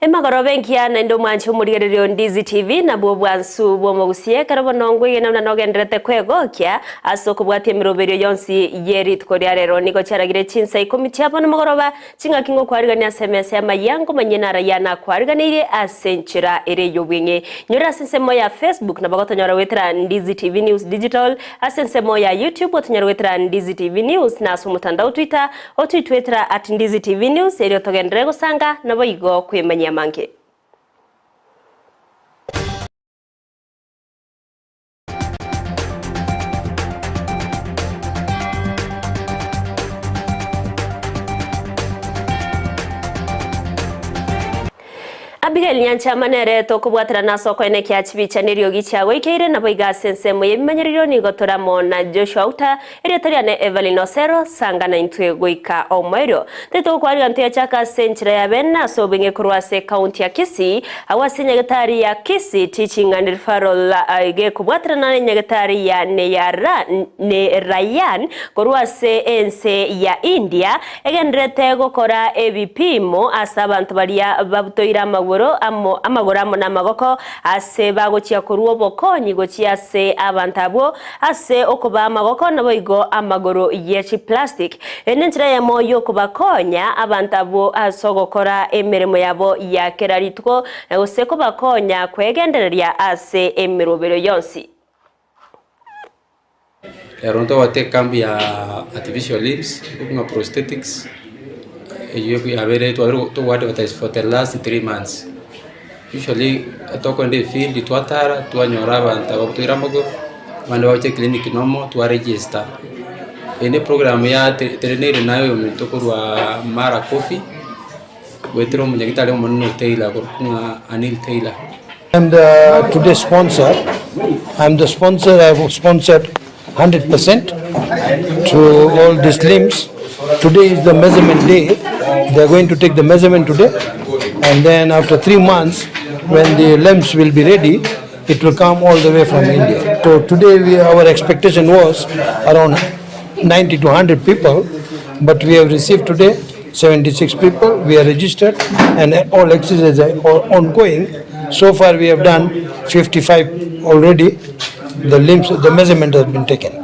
Emagoroba engiya naende omwanche omorigereria o Ndizi TV nabwo obwansu bw'omogusia ekero bono ngwegena buna nogendererete kwegokia ase okobwatia emeroberio yonsi ye rituko ria rero. Nigo chiaragire chinsa ikomi chia bono mogoroba ching'aki ngokwarigania ase emesa y'amayia ngomanyie narayia nakwariganeirie ase enchera ere y'obweng'e. Nyora ase ensemo ya Facebook nabo gotonyora goetera Ndizi TV News Digital, ase ensemo ya YouTube otonyore goetera Ndizi TV News na ase omotandao Twitter Otoitwetera at Ndizi TV News erio togenderere gosanga naboigo kwemanyia amange. Abigail Nyanchama nere tokobwaterana ase okoenekia chibicha neriogi chiagoikeire, naboigo ase ensemo y'ebimanyererio nigo tore amo na Joshua Auta, erieta riane Evelyn Osero, sanga naintwe goika omoerio. Titogokwarigana toyachake ase enchera ya bene ase obweng'e korwa ase ekaunti ya Kisii, agwo ase enyagetari ya Kisii Teaching and Referral gekobwaterana nenyagetari ya Narayan korwa ase ense ya India, Egendererete gokora ebipimo ase abanto baria babutoire amagoro amo amagoro amo namagoko, ase bagochia korua obokonyi gochia ase abanto abwo ase okobaa amagoko naboigo amagoro ye chiplastic. Eye nenchera eyemo yokobakonya abanto abwo ase ogokora emeremo yabo ya kera rituko na gose kobakonya kwegendereria ase emerobero yonsi. Ero ntobwate ekambi ya artificial limbs, buna prosthetics, eywo yabeire twabeire togo advertise for the last 3 months. Usually tokoenda efield twatara twanyora abanto aba batoire amagoro, abande bagocha eclinic nomo twaregister. Eye ne eprogram ya eteneneire naye oyominto korwa Mara Coffee, goetera omonyagitari omonene o Taylor okorokwa ng'a Anil Taylor. I'm the today's sponsor. I'm the sponsor. I have sponsored 100% to all these limbs. Today is the measurement day. They are going to take the measurement today, and then after 3 months, when the limbs will be ready, it will come all the way from India. So today we, our expectation was around 90 to 100 people, but we have received today 76 people. We are registered and all exercises are ongoing. So far we have done 55 already. The limbs, the measurement has been taken.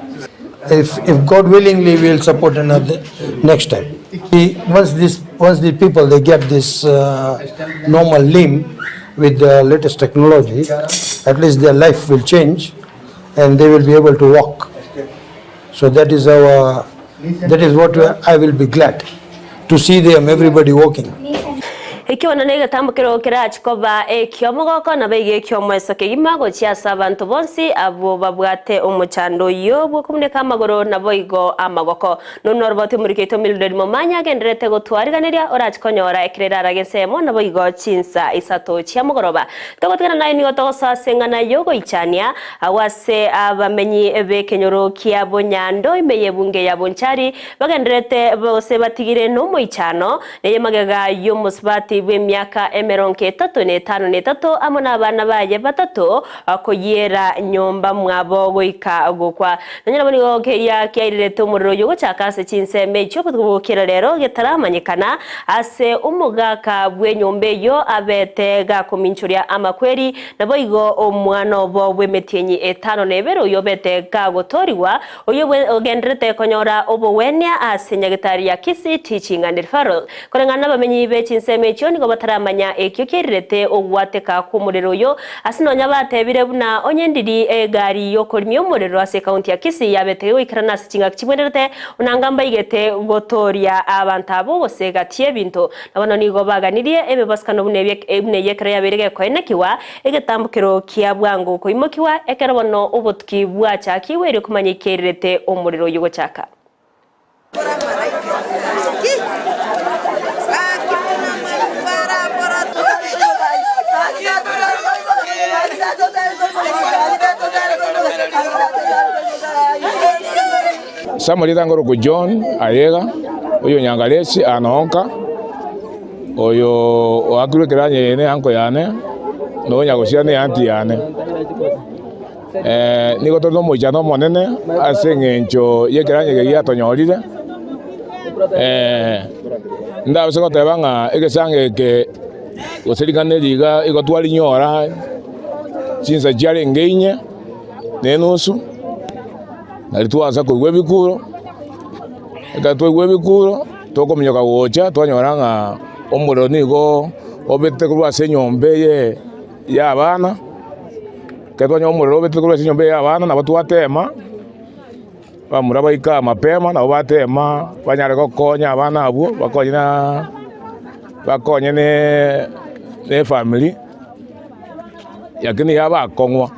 If, if God willingly, we will support another next time. We, once this, once the people they get this uh, normal limb with the latest technology, at least their life will change, and they will be able to walk. So that is our, that is what I will be glad to see them, everybody walking. Ekiona negetambo kero kerachi koba ekiomogoko nabo iga ekiomoeso kegima gochia ase abanto bonsi abwo babwate omochando oyio bw'okomuneka amagoro nabo igo amagoko. Nono oroboti omorikeito Mildred Momanya agendererete gotwariganeria orachi konyora ekerero arage ensemo nabo igo chinsa isato chia mogoroba. Togotigana naye nigo togosoa ase eng'ana y'ogoichania agwo ase abamenyi b'ekenyoro kia Bonyando ime y'ebunge ya Bonchari bagendererete gose batigire nomoichano neye magega y'omosubati bw'emiaka emerongo etato na etano na etato amo nabana baye batato koyiera nyomba mwabo goika gokwa. Nonya nabo nigo keria kiairerete omorero oyio gochaka ase chinsemo echio obotuko bw'okera rero getaramanyekana ase omogaka bw'enyomba eyio abete gakominchoria amakweri, naboigo omwana obo bw'emetienyi etano na ebere oyio obete gagotoorigwa, oyio ogendererete konyora obogwenia ase nyagetari ya Kisii Teaching and Referral. Koreng'ana nabamenyi be chinsemo echio nigo bataramanya ekio kiairerete ogwateka kw'omorero oyo, ase nonya batebire buna onye ndiri egari y'okorimia omorero ase ekaunti ya Kisii yabete gegoikerana ase chingaki chibwenerete, onanga mbaigete gotooria abanto abwo gose gati y'ebinto. Na bono nigo baganirie emebasukano buna buna eyio ekero yabeire gekoenekigwa, egetambokero kia bwango koimokigwa, ekero bono obotuki bwachakigwe erio komanya ekiairerete omorero oyio gochaka. Samuel etangorokwa John Ayega, oyo Nyangaresi Anoka, oyo oakirwe ekeranya eye ne uncle yane, na oyo Nyagosira ne aunty yane. Nigo tore nomoichano omonene ase eng'encho y'ekeranya eke giatonyorire, ndabase goteba ng'a egesango eke. Gose ring'ana eri iga igo twarinyora chinsa chiarenge inye na enusu, nari twansa koigwa ebikuro, ekero twaigwa ebikuro, tokominyoka gocha twanyora ng'a omorero nigo obete korwa ase enyomba eye ya abana, ekero twanyora omorero obete korwa ase enyomba eye ya abana nabo twatema. Abamura baika mapema, nabo batema banyare gokonya abana abwo, bakonye na bakonye ne efamiri, lakini yabakong'wa.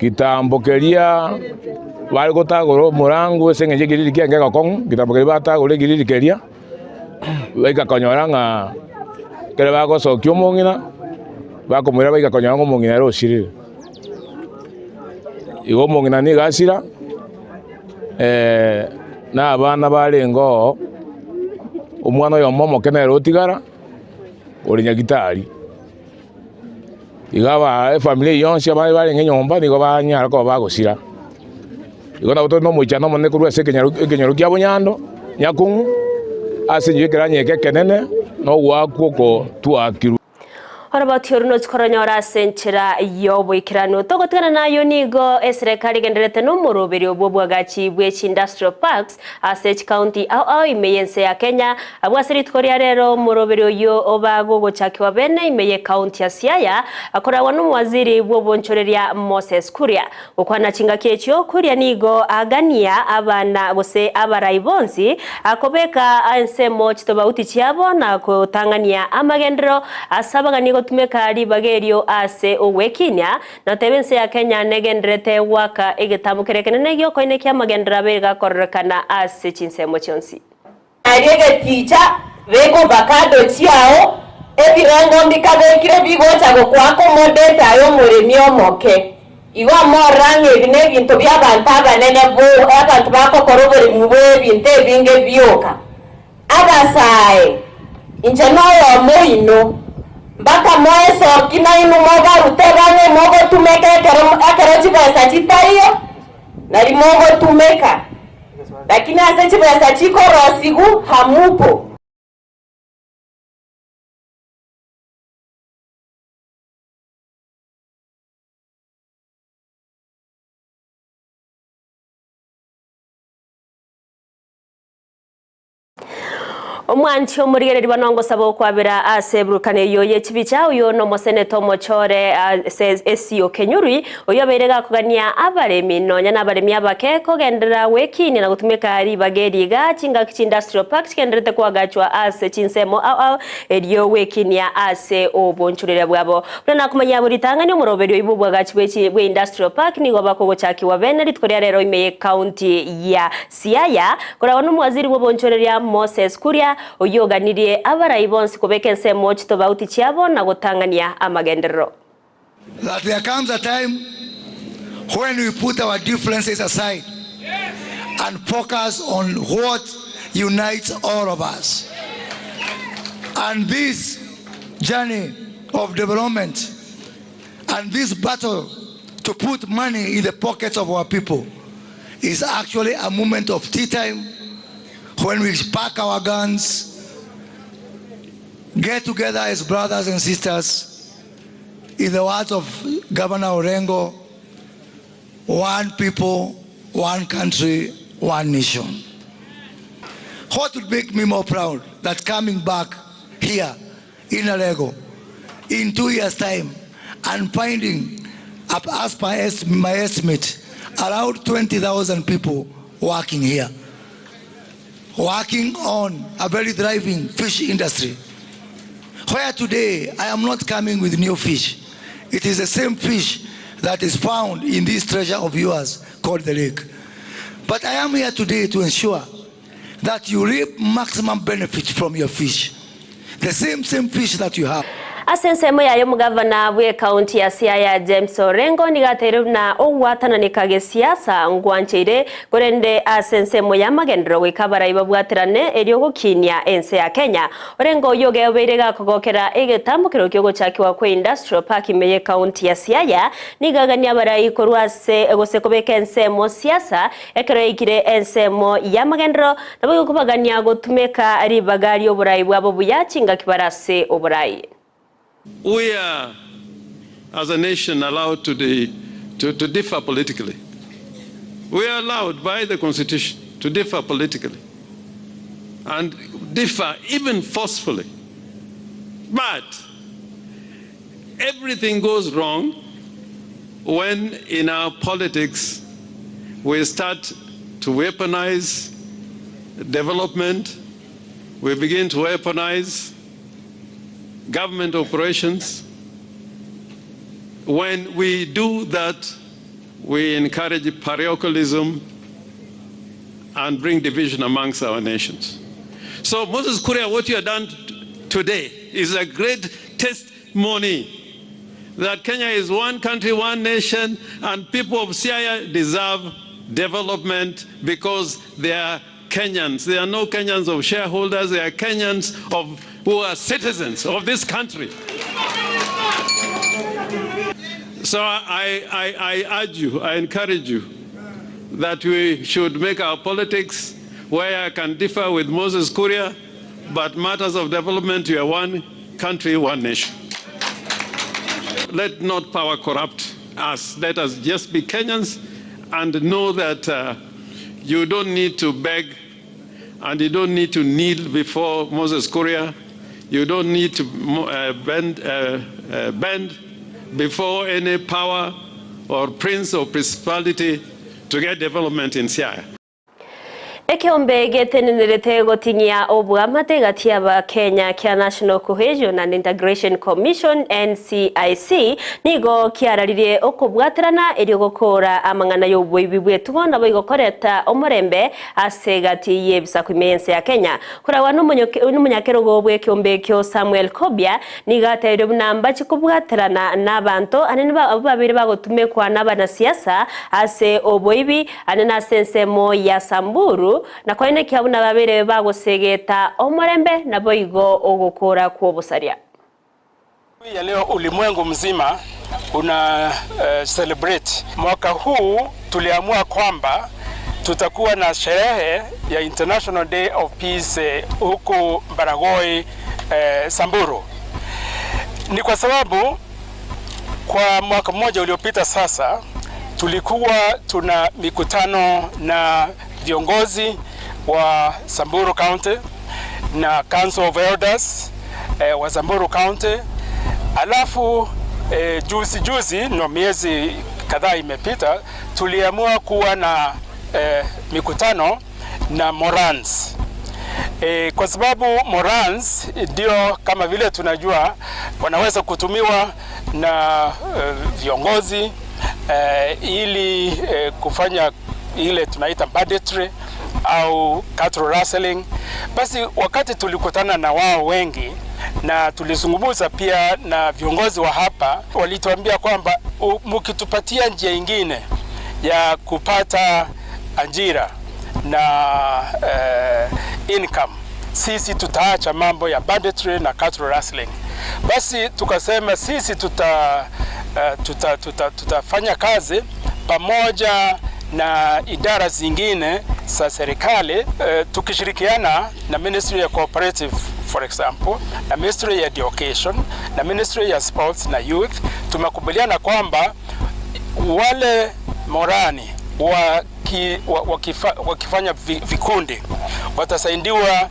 Kitambo keria bare gotagora omorango ase eng'encho ekiriri kiaye nkegokong'u, kitambo keria batagora ekiriri keria, baika konyora ng'a ekero bagosokia omong'ina, bakomoira baika konyora ng'a omong'ina ere osirire. Igo omong'ina nigo asira, na abana barenge oo, omwana oyomo omoke nere otigara, ore nyagitari. Igo aba efamiri eyio yonsi abare barenge nyomba nigo banyara koba bagosira. Igo nabo tore na omoichano omonene korwa ase ekenyoro ekenyoro kia bonyando, nyakong'u, ase enchera ekeranya eke ekenene, na ogoakwa oko twaakirwe. Oroboti oru nochi koronyora ase enchera y'oboikeranu. Togotigana nayo nigo eserekari egendererete nomoroberio bw'obwagachi bwe chiindustrial parks ase chikaunti ao ao ime y'ense ya Kenya. Abwo ase rituko ria rero omoroberio oyio oba gogochakigwa bene ime y'ekaunti ya Siaya koragwa nomowaziri bw'obonchoreria Moses Kuria. Gokwana chingaki echio, Kuria nigo agania abana gose abarai bonsi kobeka ensemo chitobauti chiabo na gotang'ania amagenderero ase abagani gotumeka ribaga erio ase ogwekinia, na goteba ense ya Kenya negendererete goaka egetambo keria ekenene giokoinekia amagenderero abeire gakororekana ase chinsemo chionsi. Aria egeticha, beka ovacado chiao, ebirengo mbikabekire bigocha gokoa accommodate aye omoremi omoke. Igo amorora ng'a ebi nebinto bi'abanto abanene bo abanto bagokora oboremi bw'ebinto ebinge bioka. Abasae, inche noyomo oino, mpaka moesoki nainwe mobarute bang'e mogotumeka ekero ekero chibesa chitaiyo, nari mogotumeka. Lakini ase chibesa chikorosigwa hamupo. Omwanchi omorigereria bono ngosaba okwabera ase eburukano eyio ye chibicha oyo nomoseneta omochore ase esio Kenyuri oyio obeire gakogania abaremi nonya nabaremi abake kogenderera gwekinia na gotumeka ribaga eri iga chingaki chi industrial park chigendererete koagachwa ase chinsemo ao ao erio gwekinia ase obonchureria bwabo. Buna nakomanya abo ritang'ani omoroberio oibwe obwagachi bwe bwe industrial park nigo bakogochakigwa bene rituko ria rero ime ye county ya Siaya, koragwa nomowaziri bw'obonchoreria Moses Kuria, oyio oganirie abarai bonsi kobeka ensemo chitobauti chiabo na gotang'ania amagenderero. That there comes a time when we put our differences aside and focus on what unites all of us. And this journey of development and this battle to put money in the pockets of our people is actually a moment of tea time when we pack our guns, get together as brothers and sisters. In the words of Governor Orengo, one people, one country, one nation. What would make me more proud that coming back here in Alego in 2 years' time and finding, as per my estimate, around 20,000 people working here, working on a very thriving fish industry. Where today I am not coming with new fish. It is the same fish that is found in this treasure of yours called the lake. But I am here today to ensure that you reap maximum benefit from your fish. The same same fish that you have. Ase ensemo yaye omogavana bw'ekaunti ya Siaya James Orengo nigo ateire buna ogwatananeka gesiasa ngwancheire korende ase ensemo y'amagenderero goika abarai babwaterane erio gokinia ense ya Kenya. Orengo oyio ogeobeire gakogokera egetambokero kiogochakigwa kwe Industrial Park ime y'ekaunti ya Siaya nigo agania abarai korwa ase gose kobeka ensemo siasa ekero yaikire ensemo y'amagenderero Naboigo kobagania gotumeka ribaga ri'oborai bwabo buya chingaki bare ase oborai. We are as a nation allowed to to to differ politically. We are allowed by the constitution to differ politically and differ even forcefully. But everything goes wrong when in our politics we start to weaponize development, we begin to weaponize government operations. When we do that, we encourage parochialism and bring division amongst our nations. So, Moses Kuria, what you have done today is a great testimony that Kenya is one country, one nation, and people of Siaya deserve development because they are Kenyans. They are no Kenyans of shareholders, they are Kenyans of, who are citizens of this country. So I, I, I urge you, I encourage you that we should make our politics where I can differ with Moses Kuria, but matters of development, we are one country, one nation. Let not power corrupt us. Let us just be Kenyans and know that uh, you don't need to beg and you don't need to kneel before Moses Kuria. You don't need to uh, bend, uh, uh, bend before any power or prince or principality to get development in Siaya. Ekeombe getenenerete goting'ia obwamate gati y'Abakenya kia National Cohesion and Integration Commission NCIC nigo kiararirie okobwaterana erio gokora amang'ana y'oboibi bwetugo nabo igokoreta omorembe ase gati y'ebisaku ime y'ense ya Kenya. Koragwa n'omonyakerogo bw'ekeombe ekio Samuel Kobia nigo atebirie buna mbachi kobwaterana n'abanto anene abo babere bagotumekwa n'abanasiasa ase oboibi anene ase ensemo ya Samburu na koenekia buna babere bagosegeta omorembe naboigo ogokora kw'obosaria. Ya leo ulimwengu mzima una uh, celebrate. Mwaka huu tuliamua kwamba tutakuwa na sherehe ya International Day of Peace eh, huku Baragoi eh, Samburu. Ni kwa sababu kwa mwaka mmoja uliopita sasa tulikuwa tuna mikutano na viongozi wa Samburu County na Council of Elders eh, wa Samburu County. Alafu eh, juzi juzi no miezi kadhaa imepita, tuliamua kuwa na eh, mikutano na Morans e, kwa sababu Morans ndio kama vile tunajua wanaweza kutumiwa na e, viongozi e, ili e, kufanya ile tunaita banditry au cattle rustling. Basi wakati tulikutana na wao wengi na tulizungumza pia na viongozi wa hapa, walituambia kwamba mkitupatia njia ingine ya kupata ajira na eh, income, sisi tutaacha mambo ya banditry na cattle rustling. Basi tukasema sisi tuta, uh, tuta, tuta, tutafanya kazi pamoja na idara zingine za serikali uh, tukishirikiana na Ministry ya Cooperative for example na Ministry ya Education na Ministry ya Sports na Youth. Tumekubaliana kwamba wale morani waki, wakifa, wakifanya vikundi watasaidiwa.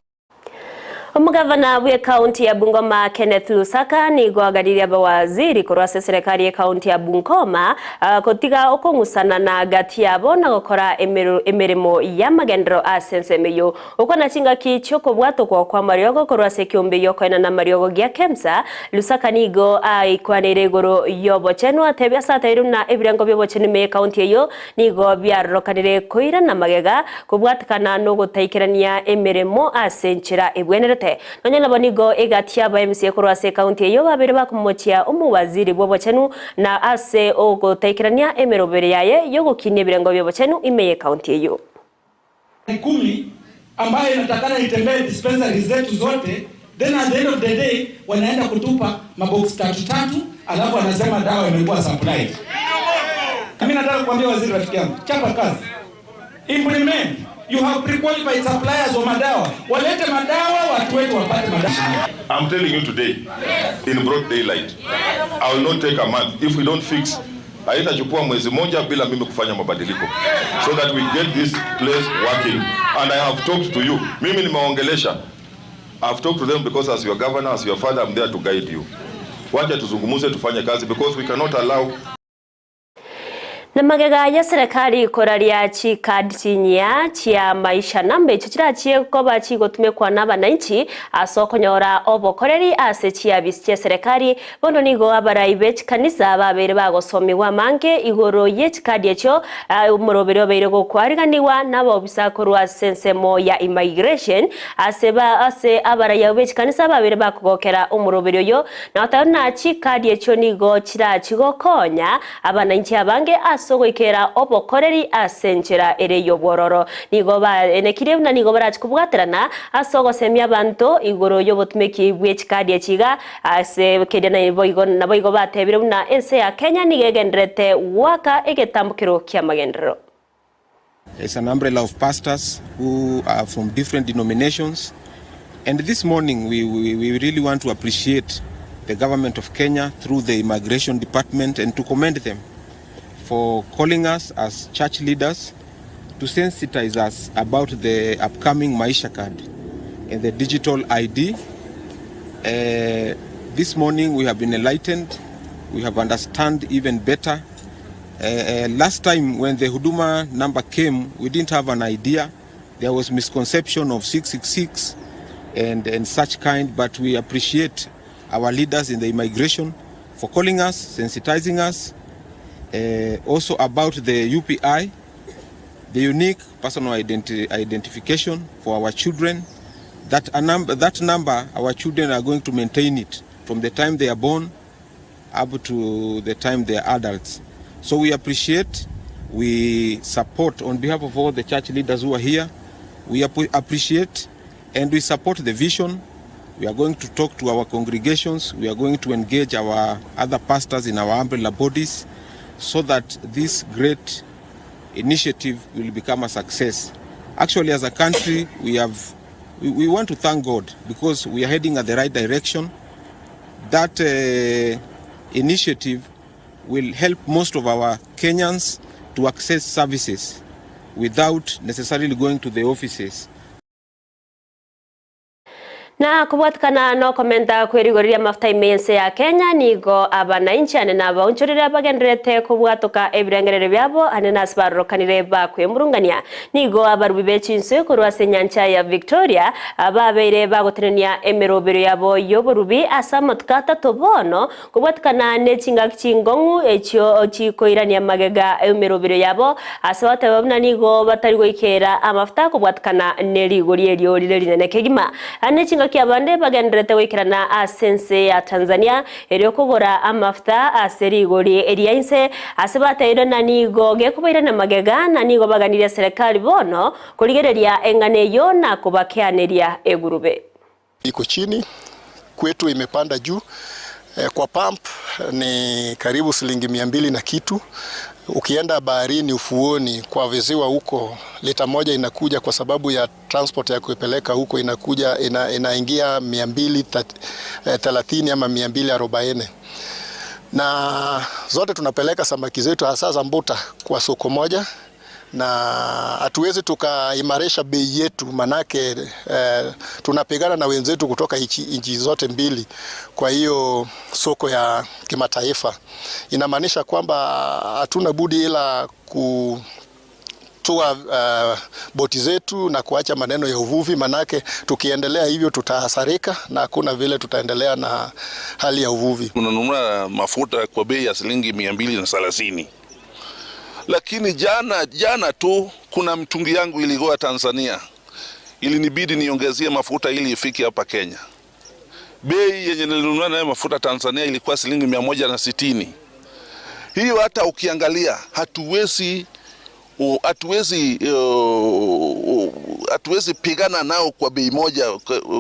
Omugavana bw'ekaunti ya Bungoma Kenneth Lusaka nigo agaririe abawaziri korwa ase serikali y'ekaunti ya Bungoma uh, kotiga okong'usana na gati yabo na gokora emirimo y'amagendero ase ensemo eyo okona chingaki chiokobwatokwa kwa mariogo korwa ase ekiombe yokoena na mariogo gia KEMSA. Lusaka nigo aikwanire igoro y'obochenu atebia ase ateire buna ebirengo bia ime y'ekaunti eyo nigo biarokanire koirana magega kobwatekana na ogotaikerania emirimo ase enchera ebwenerete. bagendererete. Nonya nabo nigo egati y'aba MCA korwa ase ekaunti eyio babeire bakomochia omowaziri bw'obochenu na ase ogotaikerania emeroberi yaye y'ogokinia ebirengo bi'obochenu ime y'ekaunti eyio. Kumi ambayo inatakana itembee dispensaries zetu zote, then at the end of the day wanaenda kutupa mabox tatu tatu, alafu wanasema dawa imekuwa supplied. Mimi nataka kuambia waziri, rafiki yangu, chapa kazi, implement. You have pre-qualified suppliers wa madawa, walete madawa, watu wetu wapate madawa. I'm telling you today, in broad daylight, I will not take a month. If we don't fix, haitachukua mwezi moja bila mimi kufanya mabadiliko, so that we get this place working. And I have talked to you. Mimi nimeongelesha. I've talked to them because as your governor, as your father, I'm there to guide you. Wacha tuzungumuze, tufanye kazi because we cannot allow Na magega ya serikali koraria chikadi chinyia chia maisha namba echo chirachie koba chigotumekwa na abananchi ase okonyora obokoreri ase chiabisi chia serikali bono nigo abarai be chikanisa babere bagosomiwa amange igoro ye chikadi echo omoroberi obeire gokwariganiwa n'abaobisa korwa ase ensemo ya immigration ase ba ase abarai abo be chikanisa babere bakogokera omoroberi oyo na otari na chikadi echo nigo chirachi gokonya abananchi abange ase goikera obokoreri ase enchera ere y'obwororo nigo baenekire buna nigo barachi kobwaterana ase ogosemia abanto igoro y'obotumeki bwa echikadi echiga ase keria naboigo naboigo batebire buna ense ya Kenya nigo egenderete gwaka egetambukero kia magenderero. It's an umbrella of pastors who are from different denominations. And this morning, we, we, we really want to appreciate the government of Kenya through the immigration department and to commend them for calling us as church leaders to sensitize us about the upcoming Maisha card and the digital ID. This morning we have been enlightened, we have understand even better. Last time when the Huduma number came, we didn't have an idea. There was misconception of 666 and such kind, but we appreciate our leaders in the immigration for calling us, sensitizing us, also about the UPI, the unique personal identification for our children. That, a number, that number, our children are going to maintain it from the time they are born up to the time they are adults. So we appreciate, we support on behalf of all the church leaders who are here, we appreciate and we support the vision. We are going to talk to our congregations, we are going to engage our other pastors in our umbrella bodies so that this great initiative will become a success. Actually, as a country, we want to thank God because we are heading at the right direction. That initiative will help most of our Kenyans to access services without necessarily going to the offices. Na kobwatikana nokomenta kwerigoria mafuta ime ense ya Kenya nigo abananchi ane nabaonchorere bagenderete kobwatoka ebirengerero byabo ane nase barorokanire bakwemurungania nigo abarubi bechinse korwa ase enyancha ya Victoria ababeire bagotenenia emerobero yabo y'oborubi ase amatuko atato bono kobwatikana ne chingaki chingong'u echio chikoirania magega emerobero yabo ase bateba buna nigo batari goikera amafuta kobwatikana ne rigori erio rire rinene kegima ane chingaki abande bagenderete goikerana ase ense ya Tanzania erio kogora amafuta ase rigori eria inse ase bateire na nigo gekobairana magega na nigo baganirie serikali bono korigereria eng'ana eyo na kobakeaneria egurube. Iko chini kwetu imepanda juu. Kwa pump ni karibu shilingi 200 na kitu. Ukienda baharini ufuoni kwa viziwa huko lita moja inakuja kwa sababu ya transport ya kuipeleka huko inakuja inaingia 230 ama 240. Na zote tunapeleka samaki zetu hasa za mbuta kwa soko moja, na hatuwezi tukaimarisha bei yetu manake tunapigana na wenzetu kutoka nchi zote mbili. Kwa hiyo soko ya kimataifa inamaanisha kwamba hatuna budi ila kutoa boti zetu na kuacha maneno ya uvuvi, manake tukiendelea hivyo tutahasarika na hakuna vile tutaendelea na hali ya uvuvi. Tunanunua mafuta kwa bei ya shilingi 230. Lakini jana tu kuna mtungi yangu iligoa Tanzania. Ilinibidi niongezie mafuta ili ifike hapa Kenya. Bei yenye nilinunua nayo mafuta Tanzania ilikuwa shilingi 160. Hiyo hata ukiangalia hatuwezi hatuwezi hatuwezi pigana nao kwa bei moja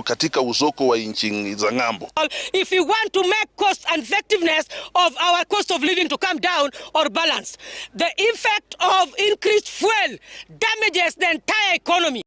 katika usoko wa nchi za ng'ambo. If you want to make cost and effectiveness of our cost of living to come down or balance, the effect of increased fuel damages the entire economy.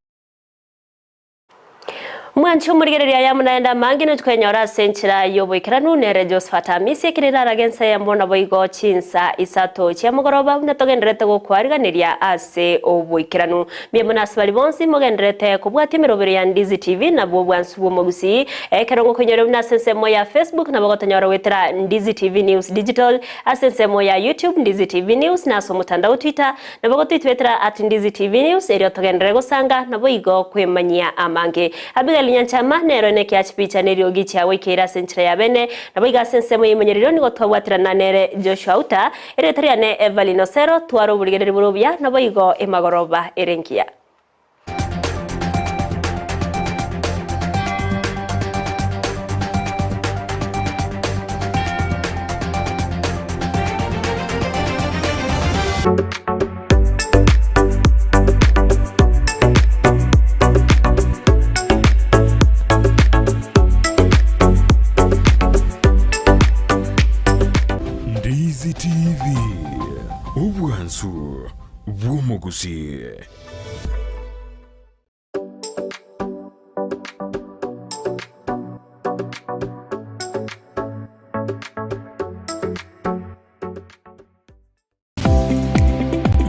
Mwanchi omorigereria ya munaenda mangi nitukenyora ase enchera ya oboikeranu nere Josephat Amisi ekero arage ensa eyemo nabo igo chinsa isato chia mogoroba buna togenderete gokwariganeria ase oboikeranu. Mbuya mono ase bari bonsi mogenderete kobwatia emerobero ya Ndizi TV nabwo obwansu bwa omogusii ekero ngokonyora buna ase ensemo ya Facebook nabo gotonyora goetera Ndizi TV News Digital ase ensemo ya YouTube Ndizi TV News na ase omotandao Twitter nabo gotoitwetera at Ndizi TV News erio togenderere gosanga nabo igo kwemanyia amange. Abigail Nyanchama nero nekia chipicha neriogi chiagoikeire ase enchera ya bene nabo iga ase ensemo ya imanyerero nigo twabwaterana nere Joshua Uta ere riane Evelyn Osero twara oborigereri bore obuya nabo igo emagoroba ere engiya. Ndizi TV, obwansu bw'omogusii.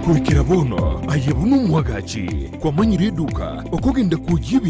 Goikera bono aye buna omwagachi kwamanyire eduka okogenda koyia ebinto.